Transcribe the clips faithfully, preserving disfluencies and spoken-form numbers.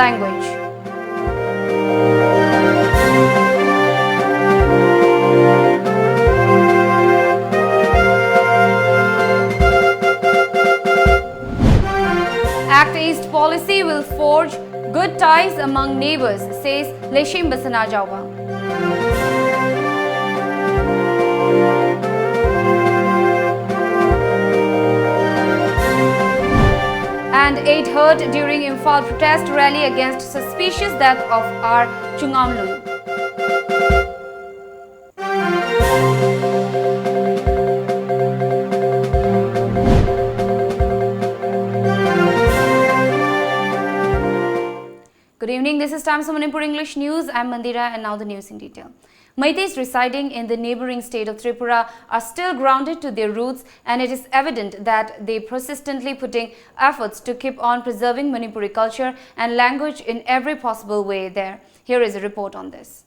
language. Act East policy will forge good ties among neighbors, says Leishemba Sanajaoba. And eight hurt during Imphal protest rally against suspicious death of R Chungamlun. Good evening. This is Times of Manipur English News. I'm Mandira, and now the news in detail. Meiteis residing in the neighboring state of Tripura are still grounded to their roots, and it is evident that they persistently putting efforts to keep on preserving Manipuri culture and language in every possible way there. Here is a report on this.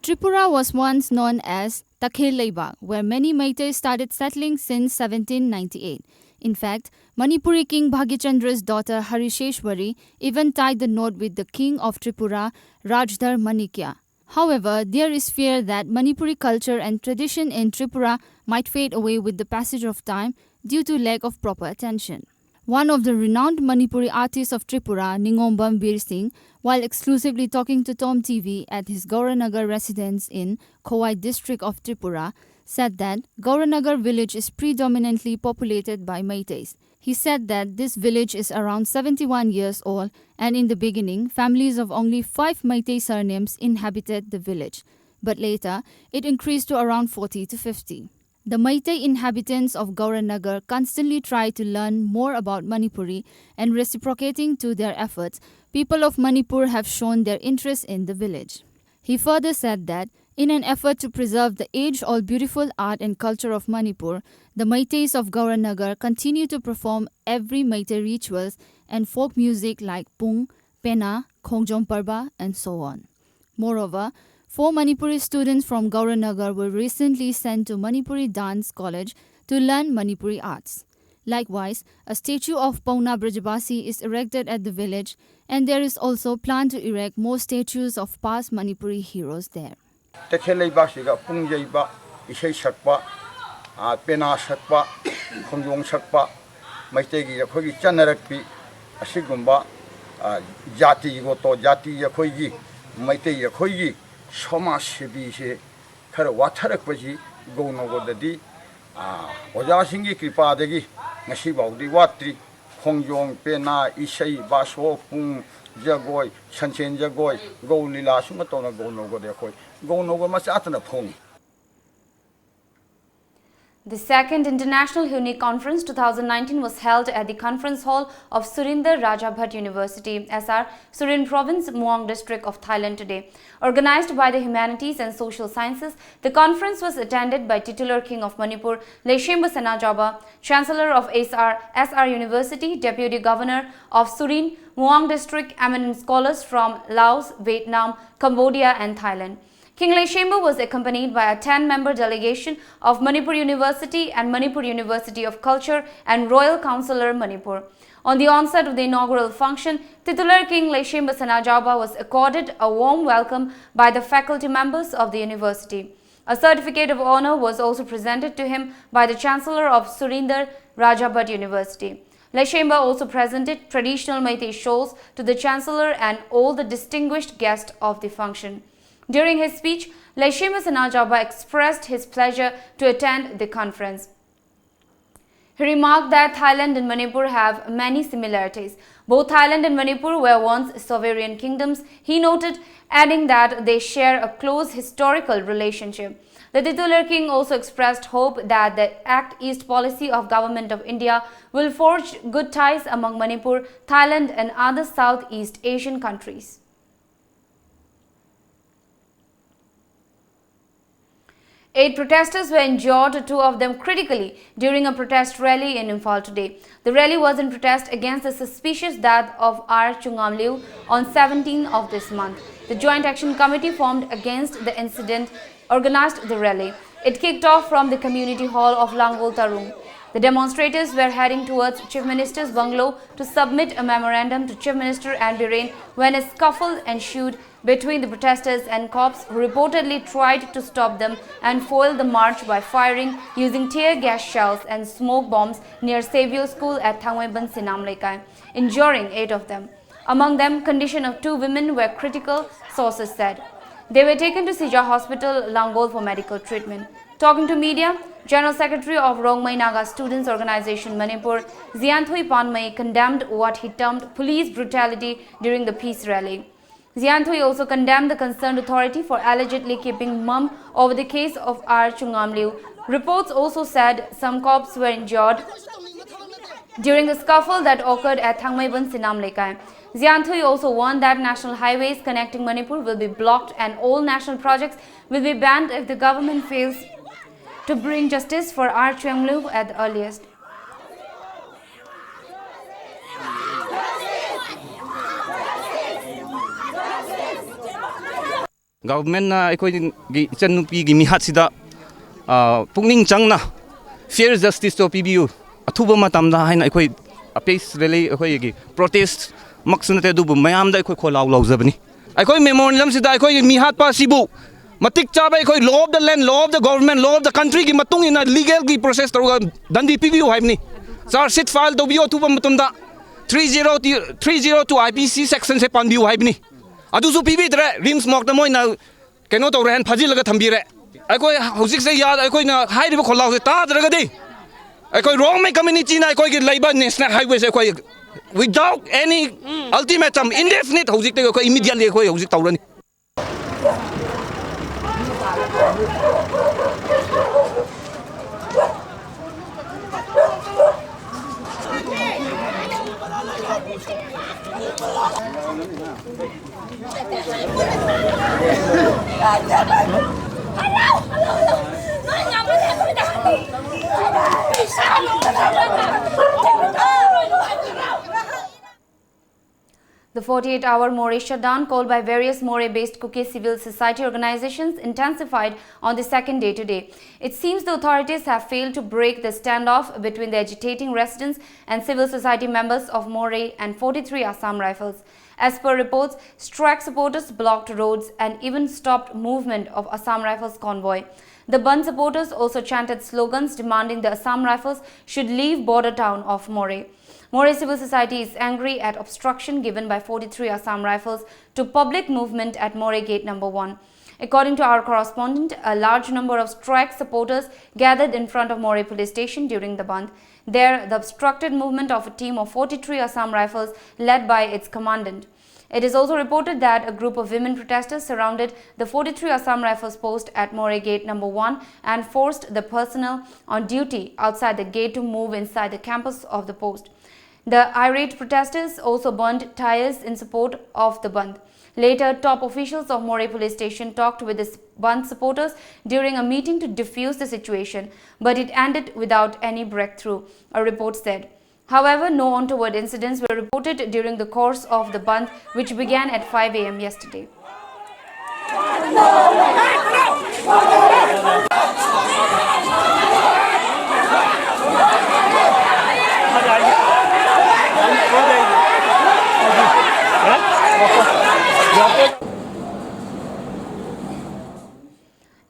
Tripura was once known as Takhil Leibak, where many Meiteis started settling since seventeen ninety-eight. In fact, Manipuri King Bhagichandra's daughter Harisheshwari even tied the knot with the King of Tripura, Rajdhar Manikya. However, there is fear that Manipuri culture and tradition in Tripura might fade away with the passage of time due to lack of proper attention. One of the renowned Manipuri artists of Tripura, Ningombam Bir Singh, while exclusively talking to Tom T V at his Gauranagar residence in Khowai district of Tripura, said that Gauranagar village is predominantly populated by Meiteis. He said that this village is around seventy-one years old, and in the beginning, families of only five Meitei surnames inhabited the village. But later, it increased to around forty to fifty. The Meitei inhabitants of Gauranagar constantly try to learn more about Manipuri, and reciprocating to their efforts, people of Manipur have shown their interest in the village. He further said that, in an effort to preserve the age-old beautiful art and culture of Manipur, the Meiteis of Gauranagar continue to perform every Meitei rituals and folk music like Pung, Pena, Khongjom Parba, and so on. Moreover, four Manipuri students from Gauranagar were recently sent to Manipuri Dance College to learn Manipuri arts. Likewise, a statue of Pauna Brajabasi is erected at the village, and there is also plan to erect more statues of past Manipuri heroes there. ꯇꯈꯦꯜ ꯂꯩꯕꯥꯛꯁꯤꯒ ꯄꯨꯡ ꯌꯩꯕ, ꯏꯁꯩ ꯁꯛꯄ, ꯄꯦꯅꯥ ꯁꯛꯄ, ꯈꯣꯡꯖꯣꯝ ꯁꯛꯄ, ꯃꯩꯇꯩꯒꯤ ꯑꯩꯈꯣꯏꯒꯤ ꯆꯠꯅꯔꯛꯄꯤ ꯑꯁꯤꯒꯨꯝꯕ ꯖꯥꯇꯤ ꯒꯣꯇꯣ, ꯖꯥꯇꯤ ꯑꯩꯈꯣꯏꯒꯤ, ꯃꯩꯇꯩ ꯑꯩꯈꯣꯏꯒꯤ ꯁꯃꯥꯖ ꯁꯦꯕꯤꯁꯦ ꯈꯔ ꯋꯥꯊꯔꯛꯄꯁꯤ ꯒꯧꯅꯧꯒꯗꯗꯤ ꯑꯣꯖꯥꯁꯤꯡꯒꯤ ꯀ꯭ꯔꯤꯄꯥꯗꯒꯤ ꯉꯁꯤꯐꯥꯎꯗꯤ ꯋꯥꯠꯇ꯭ꯔꯤ꯫ ꯈꯣꯡꯖꯣꯝ, ꯄꯦꯅꯥ, ꯏꯁꯩ, ꯕꯥꯁꯣꯛ, ꯄꯨꯡ, ꯖꯒꯣꯏ, ꯁꯟꯁꯦꯟ ꯖꯒꯣꯏ, ꯒꯧ ꯂꯤꯂꯥ ꯁꯨꯝꯕ ꯇꯧꯅ ꯒꯧꯅꯧꯒꯗꯤ ꯑꯩꯈꯣꯏ ꯒꯧꯅꯧꯒ ꯃꯆꯥꯇꯅ ꯐꯣꯡꯉꯤ꯫ The second International Huni Conference two thousand nineteen was held at the Conference Hall of Surinder Raja Bhatt University, S R Surin Province, Muang District of Thailand today. Organized by the Humanities and Social Sciences, the conference was attended by titular King of Manipur, Leishemba Senajaba, Chancellor of S R, S R University, Deputy Governor of Surin, Muang District, eminent scholars from Laos, Vietnam, Cambodia and Thailand. King Leishemba was accompanied by a ten-member delegation of Manipur University and Manipur University of Culture and Royal Councillor Manipur. On the onset of the inaugural function, titular King Leishemba Senajaba was accorded a warm welcome by the faculty members of the university. A certificate of honor was also presented to him by the Chancellor of Surinder Raja Bhatt University. Leishemba also presented traditional Meitei shawls to the Chancellor and all the distinguished guests of the function. During his speech, Leishemba Senajaba expressed his pleasure to attend the conference. He remarked that Thailand and Manipur have many similarities. Both Thailand and Manipur were once sovereign kingdoms, he noted, adding that they share a close historical relationship. The titular king also expressed hope that the Act East policy of Government of India will forge good ties among Manipur, Thailand and other Southeast Asian countries. Eight protesters were injured, two of them critically, during a protest rally in Imphal today. The rally was in protest against the suspicious death of R Chungamliu on seventeenth of this month. The Joint Action Committee formed against the incident organized the rally. It kicked off from the community hall of Langol Tarung. The demonstrators were heading towards Chief Minister's bungalow to submit a memorandum to Chief Minister N Biren when a scuffle ensued between the protesters and cops, who reportedly tried to stop them and foil the march by firing using tear gas shells and smoke bombs near Saviour School at Thangmeiban Sinam Leikai, injuring eight of them. Among them, condition of two women were critical, sources said. They were taken to Sija Hospital, Langol, for medical treatment. Talking to media, General Secretary of Rongmei Naga Students Organization Manipur, Zianthui Panmei, condemned what he termed police brutality during the peace rally. Zianthui also condemned the concerned authority for allegedly keeping mum over the case of R Chungamliu. Reports also said some cops were injured during the scuffle that occurred at Thangmeiban Sinam Leikai. Zianthui also warned that national highways connecting Manipur will be blocked and all national projects will be banned if the government fails to bring justice for R Chungamliu at the earliest. Governmentꯅ ꯑꯩꯈꯣꯏꯒꯤ ꯏꯆꯟꯅꯨꯄꯤꯒꯤ ꯃꯤꯍꯥꯠꯁꯤꯗ ꯄꯨꯛꯅꯤꯡ ꯆꯪꯅ fair justiceꯇꯣ ꯄꯤꯕꯤꯌꯨ ꯑꯊꯨꯕ ꯃꯇꯝꯗ ꯍꯥꯏꯅ ꯑꯩꯈꯣꯏ peace rally ꯑꯩꯈꯣꯏꯒꯤ protest ꯃꯛꯁꯨ ꯅꯠꯇꯦ ꯑꯗꯨꯕꯨ ꯃꯌꯥꯝꯗ ꯑꯩꯈꯣꯏ ꯈꯣꯜꯂꯥꯎ ꯂꯥꯎꯖꯕꯅꯤ꯫ ꯑꯩꯈꯣꯏ memorandumꯁꯤꯗ ꯑꯩꯈꯣꯏꯒꯤ ꯃꯤꯍꯥꯠꯄ ꯑꯁꯤꯕꯨ ꯃꯇꯤꯛ ꯆꯥꯕ ꯑꯩꯈꯣꯏ law of the land, law of the government, law of the countryꯒꯤ ꯃꯇꯨꯡ ꯏꯟꯅ legalꯒꯤ process ꯇꯧꯔꯒ ꯗꯟꯗꯤ ꯄꯤꯕꯤꯌꯨ ꯍꯥꯏꯕꯅꯤ꯫ Charge sheet file ꯇꯧꯕꯤꯌꯨ ꯑꯊꯨꯕ ꯃꯇꯝꯗ꯫ Three zero three zero two IPC sectionꯁꯦ ꯄꯥꯟꯕꯤꯌꯨ ꯍꯥꯏꯕꯅꯤ꯫ ꯑꯗꯨꯁꯨ ꯄꯤꯕꯤꯗ꯭ꯔꯦ꯫ RIMS morgueꯇ ꯃꯣꯏꯅ ꯀꯩꯅꯣ ꯇꯧꯔꯦ ꯍꯥꯏꯅ ꯐꯥꯖꯤꯜꯂꯒ ꯊꯝꯕꯤꯔꯦ꯫ ꯑꯩꯈꯣꯏ ꯍꯧꯖꯤꯛꯁꯦ ꯌꯥ ꯑꯩꯈꯣꯏꯅ ꯍꯥꯏꯔꯤꯕ ꯈꯣꯜꯂꯥꯎꯁꯦ ꯇꯥꯗ꯭ꯔꯒꯗꯤ ꯑꯩꯈꯣꯏ Rongmei communityꯅ ꯑꯩꯈꯣꯏꯒꯤ ꯂꯩꯕ national highwayꯁꯦ ꯑꯩꯈꯣꯏ without any ultimatum, indefinite ꯍꯧꯖꯤꯛꯇꯒꯤ ꯑꯩꯈꯣꯏ immediately ꯑꯩꯈꯣꯏ ꯍꯧꯖꯤꯛ ꯇꯧꯔꯅꯤ꯫ The forty-eight hour Moreh shutdown called by various Moreh-based Kuki civil society organizations intensified on the second day today. It seems the authorities have failed to break the standoff between the agitating residents and civil society members of Moreh and forty-three Assam Rifles. As per reports, strike supporters blocked roads and even stopped movement of Assam Rifles convoy. The Bandh supporters also chanted slogans demanding the Assam Rifles should leave border town of Moreh. Moreh civil society is angry at obstruction given by forty-three Assam Rifles to public movement at Moreh Gate number one. According to our correspondent, a large number of strike supporters gathered in front of Moreh police station during the bandh. There, the obstructed movement of a team of forty-three Assam Rifles led by its commandant. It is also reported that a group of women protesters surrounded the forty-three Assam Rifles post at Moreh Gate number one and forced the personnel on duty outside the gate to move inside the campus of the post. The irate protesters also burned tires in support of the bandh. Later, top officials of Moreh police station talked with the bandh supporters during a meeting to defuse the situation, but it ended without any breakthrough, a report said. However, no untoward incidents were reported during the course of the bandh, which began at five a m yesterday.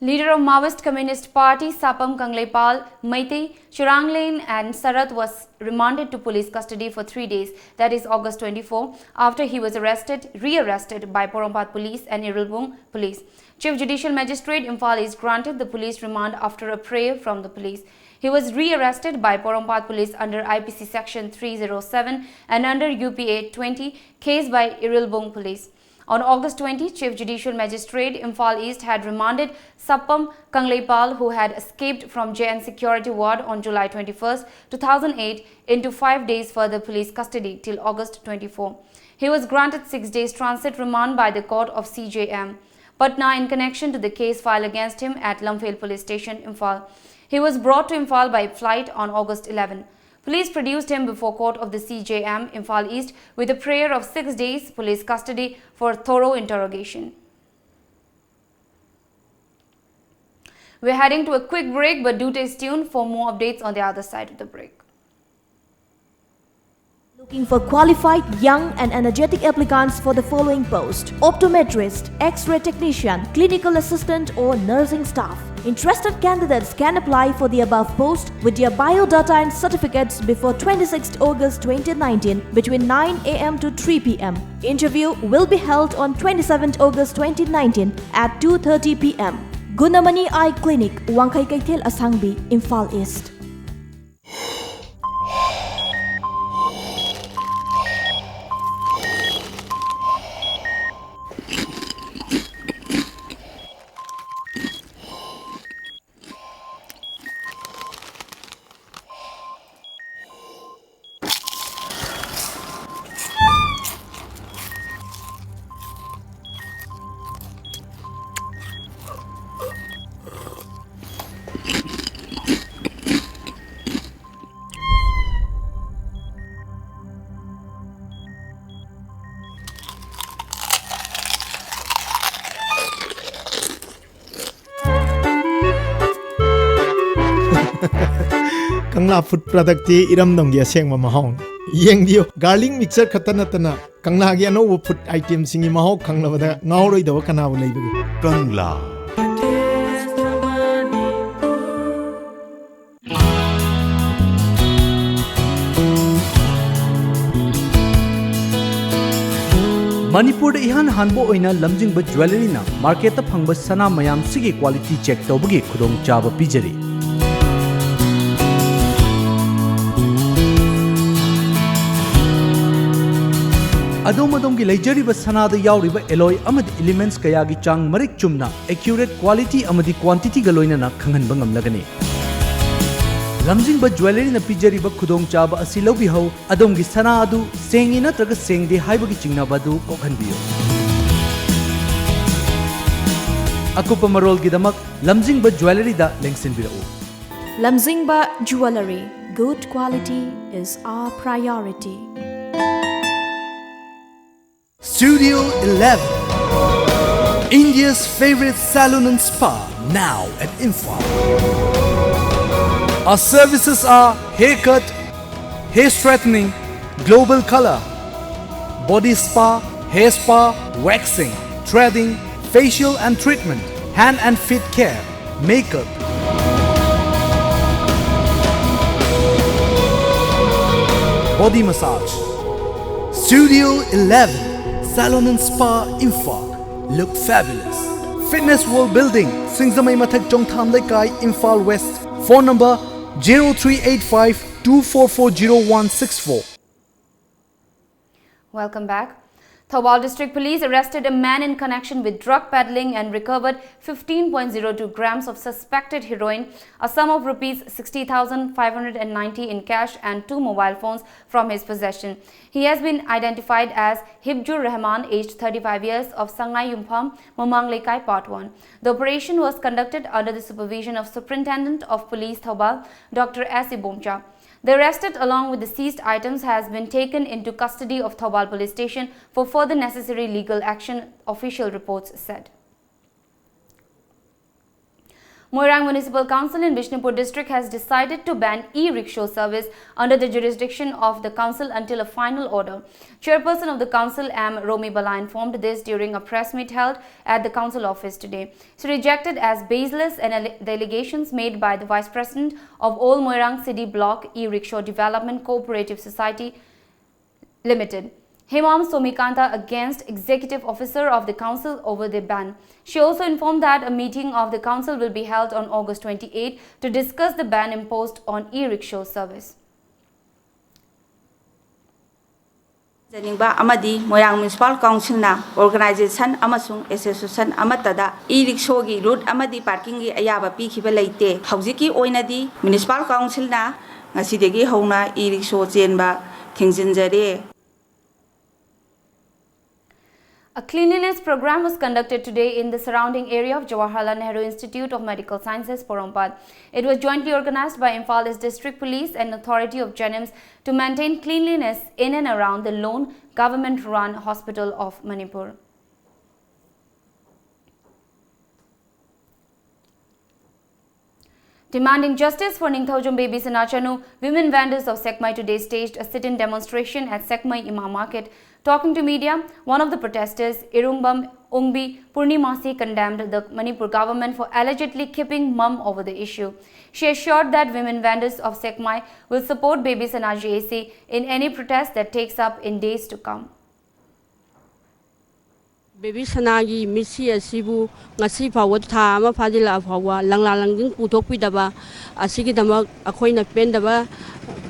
Leader of Maoist Communist Party, Sapam Kangleipal Meitei, Churanglen and Sarat was remanded to police custody for three days, that is August twenty-four, after he was arrested, re-arrested by Porompat police and Irulbung police. Chief Judicial Magistrate Imphal East granted the police remand after a prayer from the police. He was re-arrested by Porompat police under I P C section three zero seven and under U P A twenty case by Irulbung police. On August twenty, Chief Judicial Magistrate Imphal East had remanded Sapam Kangleipal, who had escaped from J N security ward on July twenty-first, two thousand eight, into five days further police custody till August twenty-four. He was granted six days transit remand by the court of C J M Patna in connection to the case filed against him at Lamphel Police Station, Imphal. He was brought to Imphal by flight on August eleven. Police produced him before court of the C J M, Imphal East, with a prayer of six days police custody for thorough interrogation. We're heading to a quick break, but do stay tuned for more updates on the other side of the break. Looking for qualified, young and energetic applicants for the following post: optometrist, X-ray technician, clinical assistant or nursing staff. Interested candidates can apply for the above post with their biodata and certificates before twenty-sixth August twenty nineteen between nine a m to three p m. Interview will be held on twenty-seventh August twenty nineteen at two thirty p m. Gunamani Eye Clinic, Wangkhei Keithel Asangbi, Imphal East. Kangla food ꯄ꯭ꯔꯗꯛꯇꯤ ꯏꯔꯝꯗꯝꯒꯤ ꯑꯁꯦꯡꯕ ꯃꯍꯥꯎꯅꯤ꯫ ꯌꯦꯡꯕꯤꯌꯨ, garlic mixture ꯈꯛꯇ ꯅꯠꯇꯅ ꯀꯪꯂꯥꯒꯤ ꯑꯅꯧꯕ food ꯑꯥꯏꯇꯦꯝꯁꯤꯡꯒꯤ ꯃꯍꯥꯎ ꯈꯪꯂꯕꯗ ꯉꯥꯎꯔꯣꯏꯗꯕ ꯀꯅꯥꯕꯨ ꯂꯩꯕꯒꯦ? ꯀꯪꯂꯥ꯫ ꯃꯅꯤꯄꯨꯔꯗ ꯏꯍꯥꯟ ꯍꯥꯟꯕ ꯑꯣꯏꯅ ꯂꯝꯖꯤꯡꯕ ꯖ꯭ꯋꯦꯂꯔꯤꯅ ꯃꯥꯔꯀꯦꯠꯇ ꯐꯪꯕ ꯁꯅꯥ ꯃꯌꯥꯝꯁꯤꯒꯤ ꯀ꯭ꯋꯥꯂꯤꯇꯤ ꯆꯦꯛ ꯇꯧꯕꯒꯤ ꯈꯨꯗꯣꯡꯆꯥꯕ ꯄꯤꯖꯔꯤ꯫ ꯑꯗꯣꯝ ꯑꯗꯣꯝꯒꯤ ꯂꯩꯖꯔꯤꯕ ꯁꯅꯥꯗ ꯌꯥꯎꯔꯤꯕ ꯑꯦꯂꯣꯏ ꯑꯃꯗꯤ ꯏꯂꯤꯃꯦꯟꯠꯁ ꯀꯌꯥꯒꯤ ꯆꯥꯡ ꯃꯔꯤꯛ ꯆꯨꯝꯅ, ꯑꯦꯀ꯭ꯌꯨꯔꯦꯠ ꯀ꯭ꯋꯥꯂꯤꯇꯤ ꯑꯃꯗꯤ ꯀ꯭ꯋꯥꯟꯇꯤꯇꯤꯒ ꯂꯣꯏꯅꯅ ꯈꯪꯍꯟꯕ ꯉꯝꯂꯒꯅꯤ꯫ ꯂꯝꯖꯤꯡꯕ ꯖ꯭ꯋꯦꯂꯔꯤꯅ ꯄꯤꯖꯔꯤꯕ ꯈꯨꯗꯣꯡꯆꯥꯕ ꯑꯁꯤ ꯂꯧꯕꯤꯍꯧ, ꯑꯗꯣꯝꯒꯤ ꯁꯅꯥ ꯑꯗꯨ ꯁꯦꯡꯉꯤ ꯅꯠꯇ꯭ꯔꯒ ꯁꯦꯡꯗꯦ ꯍꯥꯏꯕꯒꯤ ꯆꯤꯡꯅꯕ ꯑꯗꯨ ꯀꯣꯛꯍꯟꯕꯤꯌꯨ꯫ ꯑꯀꯨꯞꯄ ꯃꯔꯣꯜꯒꯤꯗꯃꯛ ꯂꯝꯖꯤꯡꯕ ꯖ꯭ꯋꯦꯂꯔꯤꯗ ꯂꯦꯡꯁꯤꯟꯕꯤꯔꯛꯎ꯫ ꯂꯝꯖꯤꯡꯕ jewellery. Good quality is our priority. Studio eleven, India's favorite salon and spa, now at Imphal. Our services are haircut, hair straightening, global color, body spa, hair spa, waxing, threading, facial and treatment, hand and feet care, makeup, body massage. Studio eleven, Salon and Spa, Imphal. Look fabulous. Fitness World Building, Singzamei Mathak, Chongtham Leikai, Imphal West. Phone number zero three eight five two four four zero one six four. Welcome back. Thoubal District Police arrested a man in connection with drug peddling and recovered fifteen point zero two grams of suspected heroin, a sum of rupees sixty thousand five hundred and ninety in cash and two mobile phones from his possession. He has been identified as Hibjur Rahman, aged thirty-five years, of Sangai Yumpham, Mamang Leikai, Part one. The operation was conducted under the supervision of Superintendent of Police Thoubal, Doctor S. Ibomcha. The arrested, along with the seized items, has been taken into custody of Thoubal Police Station for further necessary legal action, official reports said. Moirang Municipal Council in Bishnupur District has decided to ban e-rickshaw service under the jurisdiction of the council until a final order. Chairperson of the council, M. Romi Bala, informed this during a press meet held at the council office today. She rejected as baseless and alle-, the allegations made by the vice president of Old Moirang City Block E-Rickshaw Development Cooperative Society Limited, Hemam Somikanta, against executive officer of the council over the ban. She also informed that a meeting of the council will be held on August twenty-eighth to discuss the ban imposed on e-rickshaw service. ꯖꯅꯤꯡꯕ ꯑꯃꯗꯤ ꯃꯣꯏꯔꯥꯡ municipal ꯀꯥꯎꯟꯁꯤꯜꯅ organisation ꯑꯃꯁꯨꯡ association ꯑꯃꯠꯇꯗ E ꯔꯤꯛꯁꯣꯒꯤ root ꯑꯃꯗꯤ ꯄꯥꯔꯀꯤꯡꯒꯤ ꯑꯌꯥꯕ ꯄꯤꯈꯤꯕ ꯂꯩꯇꯦ꯫ ꯍꯧꯖꯤꯛꯀꯤ ꯑꯣꯏꯅꯗꯤ ꯃ꯭ꯌꯨꯅꯤꯁꯤꯄꯥꯜ ꯀꯥꯎꯟꯁꯤꯜꯅ ꯉꯁꯤꯗꯒꯤ ꯍꯧꯅ ꯏ ꯔꯤꯛꯁꯣ ꯆꯦꯟꯕ ꯊꯤꯡꯖꯤꯟꯖꯔꯦ꯫ A cleanliness program was conducted today in the surrounding area of Jawaharlal Nehru Institute of Medical Sciences, Porompat. It was jointly organized by Imphal East District Police and Authority of JNIMS to maintain cleanliness in and around the lone government-run hospital of Manipur. Demanding justice for Ningthoujam Baby Sanachanu, women vendors of Sekmai today staged a sit-in demonstration at Sekmai Ima Market. Talking to media, one of the protesters, Irungbam Ongbi Purnimasi, condemned the Manipur government for allegedly keeping mum over the issue. She assured that women vendors of Sekmai will support Baby Sana J A C in any protest that takes up in days to come. Baby ꯁꯅꯥꯒꯤ ꯃꯤꯠꯁꯤ ꯑꯁꯤꯕꯨ ꯉꯁꯤ ꯐꯥꯎꯕ, ꯊꯥ ꯑꯃ ꯐꯥꯖꯤꯜꯂꯛꯑ ꯐꯥꯎꯕ ꯂꯪꯂꯥ ꯂꯪꯖꯤꯡ ꯄꯨꯊꯣꯛꯄꯤꯗꯕ ꯑꯁꯤꯒꯤꯗꯃꯛ ꯑꯩꯈꯣꯏꯅ ꯄꯦꯟꯗꯕ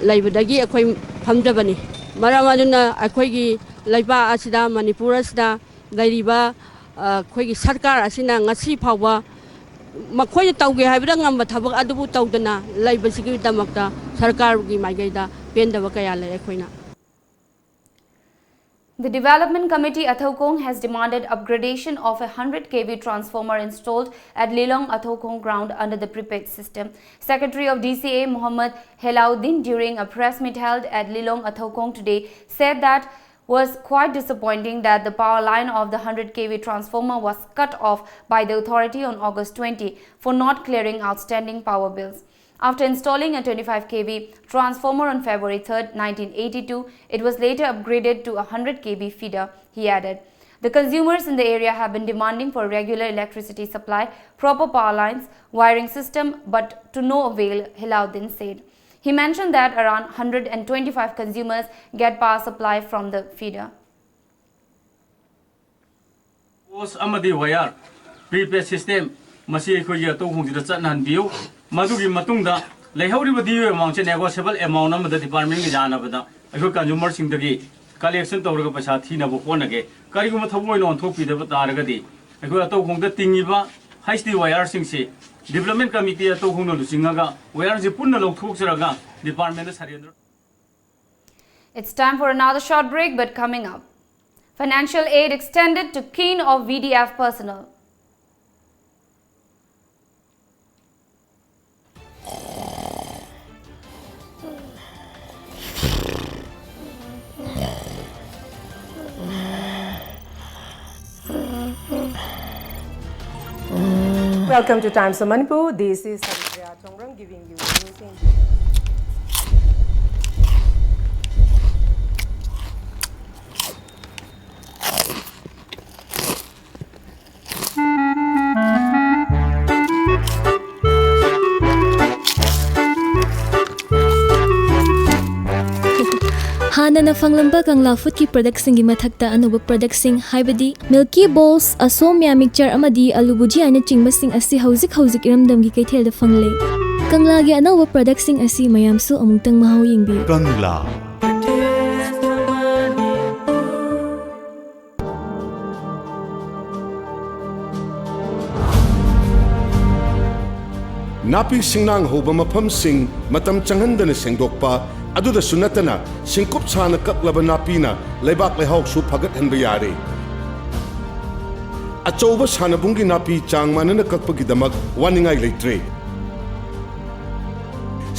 ꯂꯩꯕꯗꯒꯤ ꯑꯩꯈꯣꯏ ꯐꯝꯖꯕꯅꯤ꯫ ꯃꯔꯝ ꯑꯗꯨꯅ ꯑꯩꯈꯣꯏꯒꯤ ꯂꯩꯕꯥꯛ ꯑꯁꯤꯗ, ꯃꯅꯤꯄꯨꯔ ꯑꯁꯤꯗ ꯂꯩꯔꯤꯕ, ꯑ, ꯑꯩꯈꯣꯏꯒꯤ ꯁꯔꯀꯥꯔ ꯑꯁꯤꯅ ꯉꯁꯤ ꯐꯥꯎꯕ ꯃꯈꯣꯏꯅ ꯇꯧꯒꯦ ꯍꯥꯏꯕꯗ ꯉꯝꯕ ꯊꯕꯛ ꯑꯗꯨꯕꯨ ꯇꯧꯗꯅ ꯂꯩꯕꯁꯤꯒꯤꯗꯃꯛꯇ ꯁꯔꯀꯥꯔꯒꯤ ꯃꯥꯏꯀꯩꯗ ꯄꯦꯟꯗꯕ ꯀꯌꯥ ꯂꯩ ꯑꯩꯈꯣꯏꯅ꯫ The Development Committee Athoukong has demanded upgradation of a one hundred K V transformer installed at Lilong Athoukong ground under the prepaid system. Secretary of D C A Mohammad Helauddin, during a press meet held at Lilong Athoukong today, said that was quite disappointing that the power line of the one hundred K V transformer was cut off by the authority on August twenty for not clearing outstanding power bills. After installing a twenty-five K V transformer on February third, nineteen eighty-two, it was later upgraded to a one hundred K V feeder, he added. The consumers in the area have been demanding for regular electricity supply, proper power lines, wiring system, but to no avail, Hilauddin said. He mentioned that around one hundred twenty-five consumers get power supply from the feeder. ꯄꯣꯁ ꯑꯃꯗꯤ ꯋꯥꯌꯔ, prepaid system, ꯃꯁꯤ ꯑꯩꯈꯣꯏꯒꯤ ꯑꯇꯧꯈꯣꯡꯁꯤꯗ ꯆꯠꯅꯍꯟꯕꯤꯌꯨ꯫ ꯃꯗꯨꯒꯤ ꯃꯇꯨꯡꯗ ꯂꯩꯍꯧꯔꯤꯕ Diu ꯑꯦꯃꯥꯎꯟꯁꯦ ꯅꯦꯒꯣꯁꯤꯌꯦꯕꯜ amount ꯑꯃꯗ ꯗꯤꯄꯥꯔꯠꯃꯦꯟꯒ ꯌꯥꯅꯕꯗ ꯑꯩꯈꯣꯏ ꯀꯟꯖꯨꯃꯔꯁꯤꯡꯗꯒꯤ collection ꯇꯧꯔꯒ ꯄꯩꯁꯥ ꯊꯤꯅꯕ ꯍꯣꯠꯅꯒꯦ꯫ ꯀꯔꯤꯒꯨꯝꯕ ꯊꯕꯛ ꯑꯣꯏꯅ ꯑꯣꯟꯊꯣꯛꯄꯤꯗꯕ ꯇꯥꯔꯒꯗꯤ ꯑꯩꯈꯣꯏ ꯑꯇꯧꯈꯣꯡꯗ ꯇꯤꯡꯉꯤꯕ ꯍꯩꯆ ꯗꯤ ꯋꯥꯌꯔꯁꯤꯡꯁꯤ ꯗꯤꯕ꯭ꯂꯞꯃꯦꯟ ꯀꯃꯤꯇꯤ ꯑꯇꯧꯈꯣꯡꯅ ꯂꯨꯆꯤꯡꯉꯒ ꯋꯥꯌꯔꯁꯤ ꯄꯨꯟꯅ ꯂꯧꯊꯣꯛꯆꯔꯒ ꯗꯤꯄꯥꯔꯠꯃꯦꯟꯗ surrender It's time for another short break, but coming up. Financial aid extended to kin of V D F personnel. Welcome to Times of Manipur. This is Haripriya Chongrang giving you news in ꯍꯥꯟꯅꯅ ꯐꯪꯂꯝꯕ ꯀꯪꯂꯥ ꯐꯨꯗꯀꯤ ꯄ꯭ꯔꯗꯛꯁꯤꯡꯒꯤ ꯃꯊꯛꯇ ꯑꯅꯧꯕ ꯄ꯭ꯔꯗꯛꯁꯤꯡ, ꯍꯥꯏꯕꯗꯤ ꯃꯤꯜꯀꯤ ꯕꯣꯜꯁ, ꯑꯁꯣꯝꯌꯥ mixer ꯑꯃꯗꯤ ꯑꯂꯨ ꯚꯨꯖꯤꯌꯥꯅ ꯆꯤꯡꯕꯁꯤꯡ ꯑꯁꯤ ꯍꯧꯖꯤꯛ ꯍꯧꯖꯤꯛ ꯏꯔꯝꯗꯝꯒꯤ ꯀꯩꯊꯦꯜꯗ ꯐꯪꯂꯦ꯫ ꯀꯪꯂꯥꯒꯤ ꯑꯅꯧꯕ ꯄ꯭ꯔꯗꯛꯁꯤꯡ ꯑꯁꯤ ꯃꯌꯥꯝꯁꯨ ꯑꯃꯨꯛꯇꯪ ꯃꯍꯥꯎ ꯌꯦꯡꯕꯤꯌꯨ꯫ ꯀꯪꯂꯥ꯫ ꯅꯥꯄꯤ ꯁꯤꯡꯅꯥꯡ ꯍꯧꯕ ꯃꯐꯝꯁꯤꯡ ꯃꯇꯝ ꯆꯪꯍꯟꯗꯅ ꯁꯦꯡꯗꯣꯛꯄ, ꯑꯗꯨꯗꯁꯨ ꯅꯠꯇꯅ ꯁꯤꯡꯀꯨꯞ ꯁꯥꯅ ꯀꯛꯂꯕ ꯅꯥꯄꯤꯅ ꯂꯩꯕꯥꯛ ꯂꯩꯍꯥꯎꯁꯨ ꯐꯒꯠꯍꯟꯕ ꯌꯥꯔꯦ꯫ ꯑꯆꯧꯕ ꯁꯥꯟꯅꯕꯨꯡꯒꯤ ꯅꯥꯄꯤ ꯆꯥꯡ ꯃꯥꯟꯅꯅ ꯀꯛꯄꯒꯤꯗꯃꯛ ꯋꯥꯅꯤꯡꯉꯥꯏ ꯂꯩꯇ꯭ꯔꯦ꯫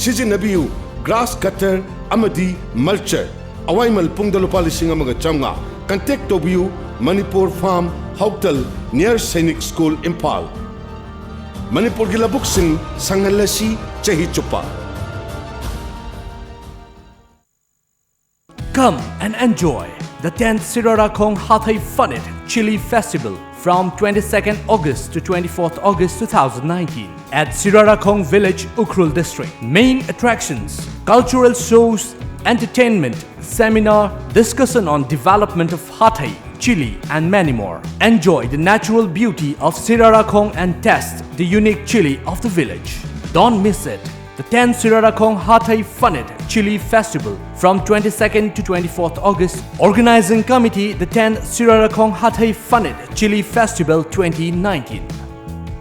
ꯁꯤꯖꯤꯟꯅꯕꯤꯌꯨ ꯒ꯭ꯔꯥꯁ ꯀꯠꯇꯔ ꯑꯃꯗꯤ ꯃꯜꯆꯔ꯫ ꯑꯋꯥꯏꯃꯜ ꯄꯨꯡꯗ ꯂꯨꯄꯥ ꯂꯤꯁꯤꯡ ꯑꯃꯒ ꯆꯥꯝꯃꯉꯥ꯫ ꯀꯟꯇꯦꯛ ꯇꯧꯕꯤꯌꯨ, ꯃꯅꯤꯄꯨꯔ ꯐꯥꯔꯝ, ꯍꯧꯇꯜ, near ꯁꯩꯅꯤꯛ ꯁ꯭ꯀꯨꯜ, ꯏꯝꯐꯥꯜ꯫ ꯃꯅꯤꯄꯨꯔꯒꯤ ꯂꯧꯕꯨꯛꯁꯤꯡ ꯁꯪꯍꯜꯂꯁꯤ ꯆꯍꯤ ꯆꯨꯞꯄ꯫ Come and enjoy the tenth Sirarakhong Hathei Funit Chili Festival from twenty-second August to twenty-fourth August two thousand nineteen at Sirarakhong Village, Ukhrul District. Main attractions: cultural shows, entertainment, seminar, discussion on development of Hathei, chili, and many more. Enjoy the natural beauty of Sirarakhong and test the unique chili of the village. Don't miss it. The tenth Sirarakhong Hathei Funit Chili Festival from twenty-second to twenty-fourth August. Organizing Committee, the tenth Sirarakhong Hathei Funit Chili Festival twenty nineteen.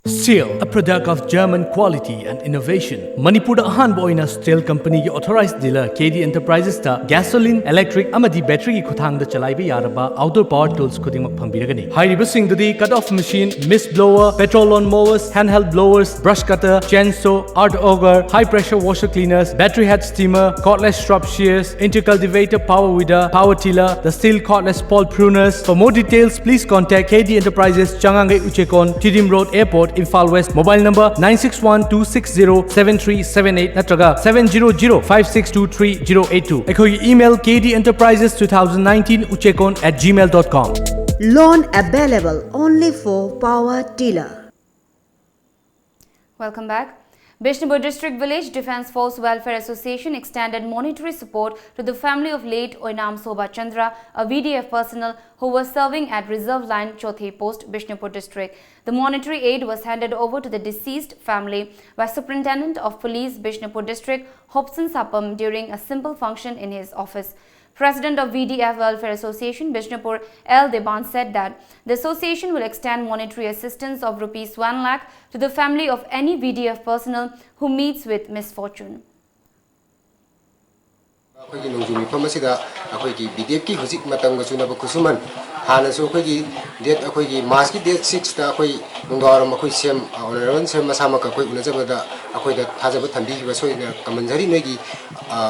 Steel, a product of German quality and innovation. ꯃꯅꯤꯄꯨꯔꯗ ꯑꯍꯥꯟꯕ ꯑꯣꯏꯅ Steel companyꯒꯤ authorized dealer KD Enterprisesꯇ gasoline, electric ꯑꯃꯗꯤ batteryꯒꯤ ꯈꯨꯠꯊꯥꯡꯗ ꯆꯂꯥꯏꯕ ꯌꯥꯔꯕ outdoor power tools ꯈꯨꯗꯤꯡꯃꯛ ꯐꯪꯕꯤꯔꯒꯅꯤ꯫ ꯍꯥꯏꯔꯤꯕꯁꯤꯡꯗꯨꯗꯤ cut off machine, mist blower, petrol lawn mowers, handheld blowers, brush cutter, chainsaw, earth auger, high pressure washer cleaners, battery head steamer, cordless shrub shears, intercultivator, power weeder, power tiller, the steel cordless pole pruners. For more details, please contact KD Enterprises, Changangei Uchekon, Tiddim Road, Airport, Imphal West. Mobile number nine six one two six zero seven three seven eight ꯅꯠꯇ꯭ꯔꯒ seven zero zero five six two three zero eight two꯫ ꯑꯩꯈꯣꯏꯒꯤ email kdenterprises2019uchekon@gmail.com. Loan available only for power tiller. Welcome back. Bishnupur District Village Defence Force Welfare Association extended monetary support to the family of late Oinam Sobha Chandra, a VDF personnel who was serving at Reserve Line Chothe Post, Bishnupur District. The monetary aid was handed over to the deceased family by Superintendent of Police, Bishnupur District, Hobson Sapam, during a simple function in his office. President of VDF Welfare Association, Bishnupur, L Deban, said that the association will extend monetary assistance of rupees one lakh to the family of any VDF personnel who meets with misfortune. ꯑꯩꯈꯣꯏꯒꯤ ꯅꯣꯡꯖꯨ ꯃꯤꯐꯝ ꯑꯁꯤꯗ ꯑꯩꯈꯣꯏꯒꯤ B ꯗꯤ ꯑꯦꯐꯀꯤ ꯍꯧꯖꯤꯛ ꯃꯇꯝꯒ ꯆꯨꯅꯕ ꯈꯨꯠꯁꯨꯃꯟ, ꯍꯥꯟꯅꯁꯨ ꯑꯩꯈꯣꯏꯒꯤ ꯗꯦꯠ ꯑꯩꯈꯣꯏꯒꯤ ꯃꯥꯔꯆꯀꯤ ꯗꯦꯠ ꯁꯤꯛꯁꯇ ꯑꯩꯈꯣꯏ ꯅꯨꯡꯗꯥꯡꯋꯥꯏꯔꯝ ꯑꯩꯈꯣꯏ ꯁꯤ ꯑꯦꯝ ꯑꯣꯅꯔꯦꯕꯜ ꯁꯤ ꯑꯦꯝ ꯃꯁꯥꯃꯛꯀ ꯑꯩꯈꯣꯏ ꯎꯅꯖꯕꯗ ꯑꯩꯈꯣꯏꯗ ꯊꯥꯖꯕ ꯊꯝꯕꯤꯈꯤꯕ ꯁꯣꯏꯗꯅ ꯀꯝꯄꯜꯁꯔꯤ ꯅꯣꯏꯒꯤ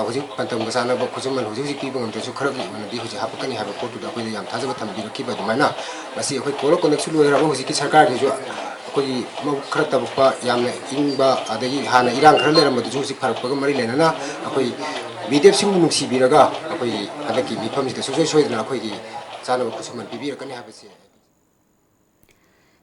ꯍꯧꯖꯤꯛ ꯃꯇꯝꯒ ꯆꯥꯟꯅꯕ ꯈꯨꯠꯁꯨꯃꯟ ꯍꯧꯖꯤꯛ ꯍꯧꯖꯤꯛ ꯄꯤꯕ ꯉꯝꯗ꯭ꯔꯁꯨ ꯈꯔꯒꯤ ꯑꯣꯏꯅꯗꯤ ꯍꯧꯖꯤꯛ ꯍꯥꯞꯄꯛꯀꯅꯤ ꯍꯥꯏꯕ ꯄꯣꯠꯇꯨꯗ ꯑꯩꯈꯣꯏꯗ ꯌꯥꯝ ꯊꯥꯖꯕ ꯊꯝꯕꯤꯔꯛꯈꯤꯕ ꯑꯗꯨꯃꯥꯏꯅ ꯉꯁꯤ ꯑꯩꯈꯣꯏ ꯀꯣꯜ ꯑꯣꯐ ꯀꯟꯗꯛꯁꯨ ꯂꯣꯏꯈ꯭ꯔꯕ ꯍꯧꯖꯤꯛꯀꯤ ꯁꯔꯀꯥꯔꯒꯤꯁꯨ ꯑꯩꯈꯣꯏꯒꯤ ꯃꯕꯨꯛ ꯈꯔ ꯇꯕꯛꯄ ꯌꯥꯝꯅ ꯏꯪꯕ ꯑꯗꯒꯤ ꯍꯥꯟꯅ ꯏꯔꯥꯡ ꯈꯔ ꯂꯩꯔꯝꯕꯗꯨꯁꯨ ꯍꯧꯖꯤꯛ ꯐꯔꯛꯄꯒ ꯃꯔꯤ ꯂꯩꯅꯅ ꯑꯩꯈꯣꯏ ꯕꯤ ꯗꯤ ꯑꯦꯐꯁꯤꯡꯕꯨ ꯅꯨꯡꯁꯤꯕꯤꯔꯒ ꯑꯩꯈꯣꯏꯒꯤ ꯍꯟꯗꯛꯀꯤ ꯃꯤꯐꯝꯁꯤꯗ ꯁꯨꯡꯁꯣꯏ ꯁꯣꯏꯗꯅ ꯑꯩꯈꯣꯏꯒꯤ ꯆꯥꯅꯕ ꯈꯨꯠꯁꯨꯃꯟ ꯄꯤꯕꯤꯔꯛꯀꯅꯤ ꯍꯥꯏꯕꯁꯤ꯫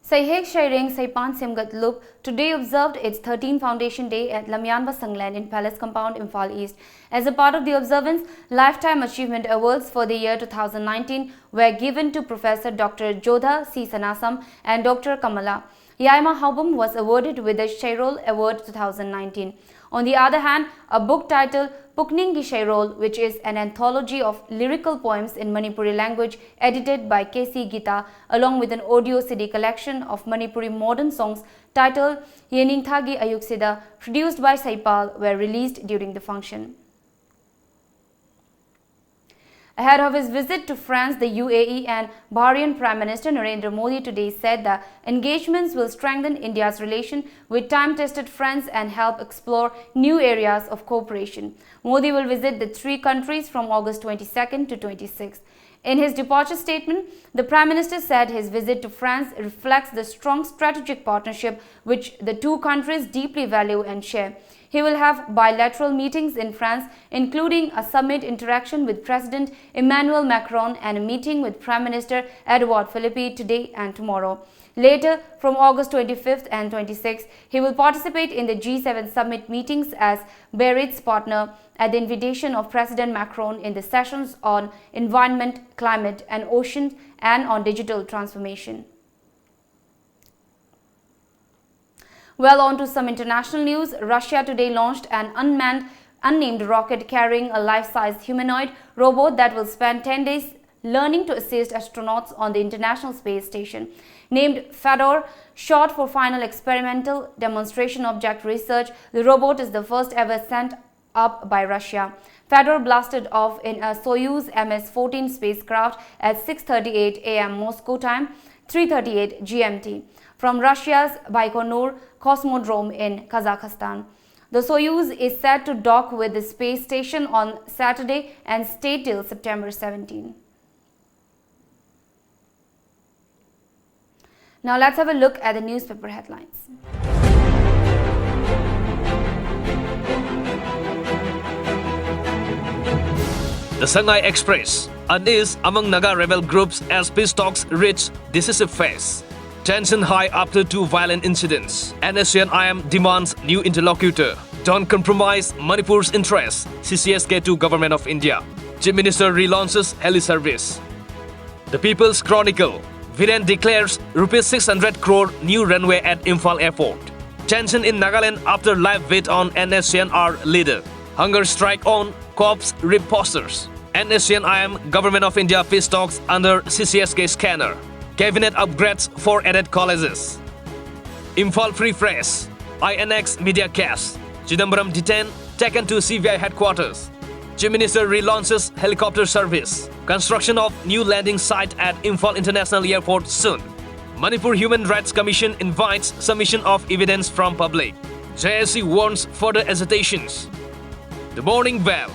Seihek Seireng Seipan Semgat Lup today observed its thirteenth Foundation Day at Lamyanba Sanglen in Palace Compound, Imphal East. As a part of the observance, Lifetime Achievement Awards for the year two thousand nineteen were given to Professor Doctor Jodha C Sanasam and Doctor Kamala. Yaima Haobam was awarded with the Shairol Award two thousand nineteen. On the other hand, a book titled Pukninggi Sheirol, which is an anthology of lyrical poems in Manipuri language edited by K C Gita, along with an audio C D collection of Manipuri modern songs titled Yeningthagi Ayuksida, produced by Saipal, were released during the function. Ahead of his visit to France, the U A E and Bahrain Prime Minister Narendra Modi today said the engagements will strengthen India's relation with time-tested friends and help explore new areas of cooperation. Modi will visit the three countries from August twenty-second to twenty-sixth. In his departure statement, the Prime Minister said his visit to France reflects the strong strategic partnership which the two countries deeply value and share. He will have bilateral meetings in France, including a summit interaction with President Emmanuel Macron and a meeting with Prime Minister Edouard Philippe today and tomorrow. Later, from August twenty-fifth and twenty-sixth, he will participate in the G seven summit meetings as Biarritz's partner at the invitation of President Macron in the sessions on environment, climate, and ocean, and on digital transformation. Well, on to some international news. Russia today launched an unmanned, unnamed rocket carrying a life-sized humanoid robot that will spend ten days learning to assist astronauts on the International Space Station. Named Fedor, short for Final Experimental Demonstration Object Research, the robot is the first ever sent up by Russia. Fedor blasted off in a Soyuz M S fourteen spacecraft at six thirty-eight a m Moscow time, three thirty-eight G M T, from Russia's Baikonur cosmodrome in Kazakhstan. The Soyuz is set to dock with the space station on Saturday and stay till September seventeen. Now let's have a look at the newspaper headlines. The Sangai Express, unease among Naga rebel groups as peace talks reach decisive phase. Tension high after two violent incidents. N S C N I M demands new interlocutor. Don't compromise Manipur's interests, C C S K to Government of India. Chief Minister relaunches heli service. The People's Chronicle, Biren declares rupees six hundred crore new runway at Imphal Airport. Tension in Nagaland after live veto on N S C N R leader. Hunger strike on, cops rip posters. N S C N I M, Government of India peace talks under C C S K scanner. Cabinet upgrades four added colleges. Imphal Free Press, I N X media case. Chidambaram detained, taken to C B I headquarters. Chief Minister relaunches helicopter service. Construction of new landing site at Imphal International Airport soon. Manipur Human Rights Commission invites submission of evidence from public. J S C warns further agitations. The Morning Bell.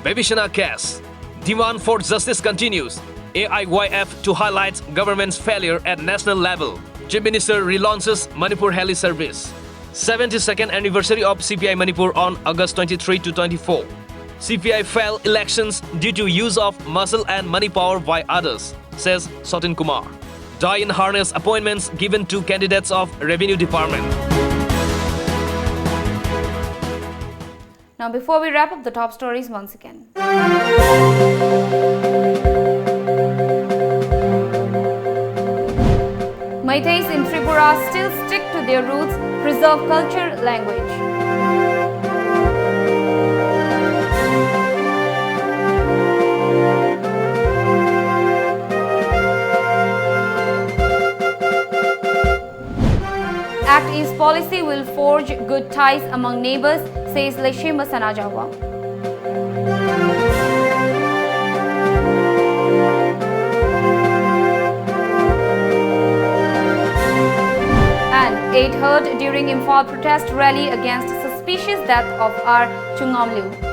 Bibhishan case. Demand for justice continues. A I Y F to highlight government's failure at national level. Chief Minister relaunches Manipur heli service. seventy-second anniversary of C P I Manipur on August twenty-three to twenty-four. C P I failed elections due to use of muscle and money power by others, says Satin Kumar. Die in harness appointments given to candidates of Revenue Department. Now, before we wrap up, the top stories once again. Meiteis in Tripura still stick to their roots, preserve culture, language. Act East policy will forge good ties among neighbors, says Leishemba Sanajaoba. And eight hurt during Imphal protest rally against suspicious death of R Chungamliu.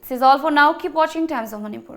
This is all for now. Keep watching Times of Manipur.